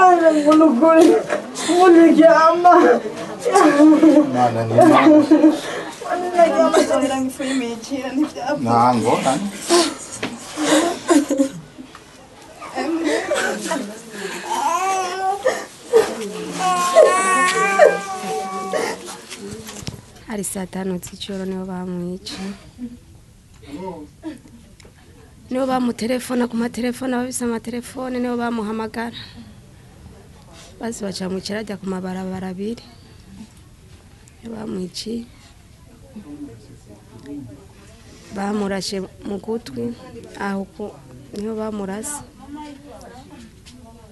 Mwana ngulukuri mulikyama. Mwana ni mwana. Nango nani? Hari saa tanu z'ijoro niho bamwica. Niho bamutelefona ku matelefone, ababise amatelefone niho bamuhamagara. Basi baca mwicara ajya ku mabarabara abiri. Niho bamwiciye. Bamurashe mu gutwi aho niho bamurase.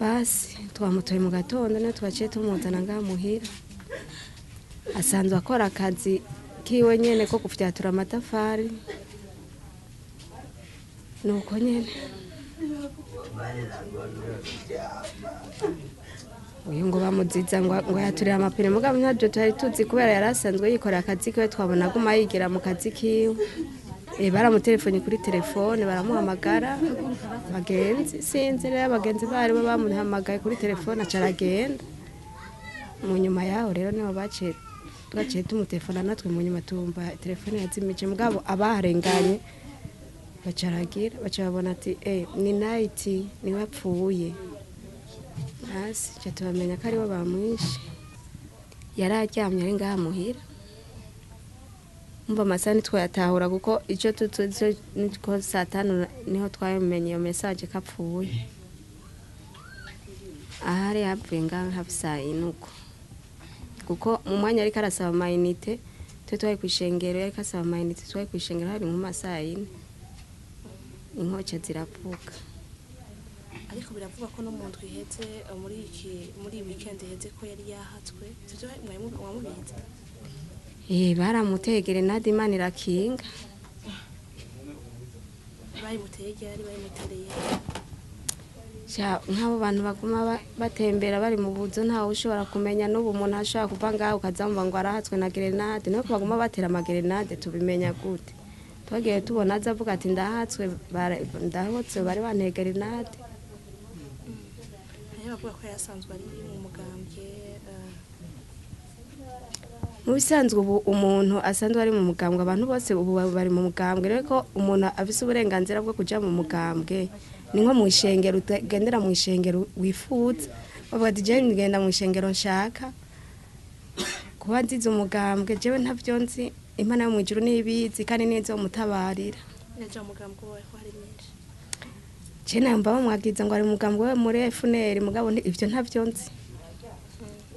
Basi twamutoye mu gatondo niho twaciye tumuzana ngaha muhira. Asanzwe akora akazi kiwe nyene ko gufyatura amatafari. Nuko nyene. Uyu ngo bamuziza ngo yaturira amapine mugabo ntabyo twari tuzi kubera yari asanzwe yikorera akazi kiwe, twabona aguma yigira mu kazi kiwe. Baramutelefone kuri telefone baramuhamagara bagenzi, sinzi rero abagenzi bari bamuhamagaye kuri telefone aca aragenda. Mu nyuma yaho rero niho baciye twaciye tumutelefona natwe mu nyuma tumva telefone yazimije, mugabo abaharenganye baca aragira baca babona ati ni night niwe apfuye. Hasi ca tubamenya ko aribo bamwishe. Yari aryamye ari ngaha muhira. Umva amasaha ntitwayatahura kuko ico tuzi niko saa tanu niho twabimenye iyo message ko apfuye. Ahari yapfuye ngaha hafi saa yine uko. Kuko mu mwanya ariko arasaba amayinite twe twari kw'ishengero, yariko asaba amayinite twari kw'ishengero hari nko mu saa yine. Inkoce ziravuga. Ariko biravugwa ko no mu ndwi iheze muri weekend iheze ko yari yahatswe. Ivyo mwamubizi? Baramuteye gerenade Imana irakinga. Bayimuteye ryari, bayimutereye? Nk'abo bantu baguma batembera bari mu buzo ntawe ushobora kumenya. N'ubu umuntu ashobora kuva ngaho ukazamva ngo arahatswe na gerenade, nuko baguma batera amagerenade tubimenya gute? Twagiye tubona aza avuga ati ndahatswe, ndahotse bari banteye gerenade. Hariho abavuga ko yasanzwe ari mu mugambwe. Mu bisanzwe ubu umuntu asanzwe ari mu mugambwe, abantu bose ubu bari mu mugambwe. Rero ko umuntu afise uburenganzira bwo kuja mu mugambwe ni nko mu ishengero, ugendera mu ishengero wifuza, bavuga ati jewe ngenda mu ishengero nshaka kuba nzize umugambwe, jewe ntavyo nzi, Imana yo mu ijuru niyo ibizi kandi niyo izomutabarira. Yaja mu mugambwe wawe ko hari myinshi. Je numva bamwagiza ngo ari umugambwe we muri FNL, mugabo ivyo ntavyo nzi.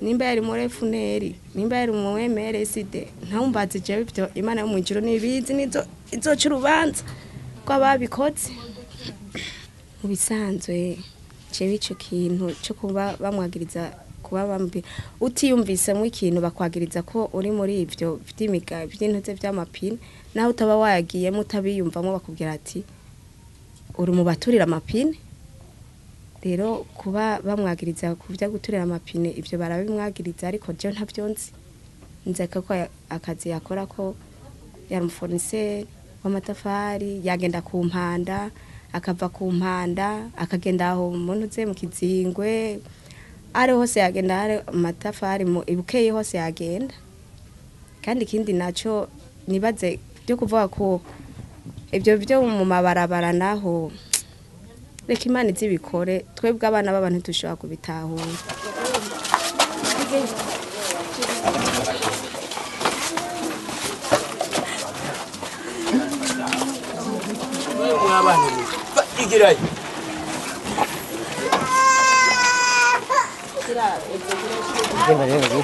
Nimba yari muri FNL, nimba yari mu MRSD, ntawumbaze jewe ivyo, Imana yo mu ijuru niyo ibizi nizo izoca urubanza rw'ababikoze. Mu bisanzwe jewe ico kintu co kuba bamwagiriza kuba bambi utiyumvisemwo ikintu bakwagiriza ko uri muri ivyo vy'imiga vy'intuze vy'amapine, naho utaba wayagiyemo utabiyumvamo bakubwira ati uri mu baturira amapine. Rero kuba bamwagiriza kuvya guturira amapine ivyo barabimwagiriza, ariko jewe ntavyo nzi. Nzi ko akazi yakora ko yari umufournisseur w'amatafari, yagenda ku Mpanda, akava ku Mpanda akagenda aho mu ntuze mu Kizingwe, ari hose yagenda hari amatafari mu ibukeye hose yagenda. Kandi ikindi naco nibaze byo kuvuga ko ibyo byo mu mabarabara naho reka Imana izibikore, twebwe abana b'abantu dushobora kubitahura. Mwabana igirayo. Genda rero.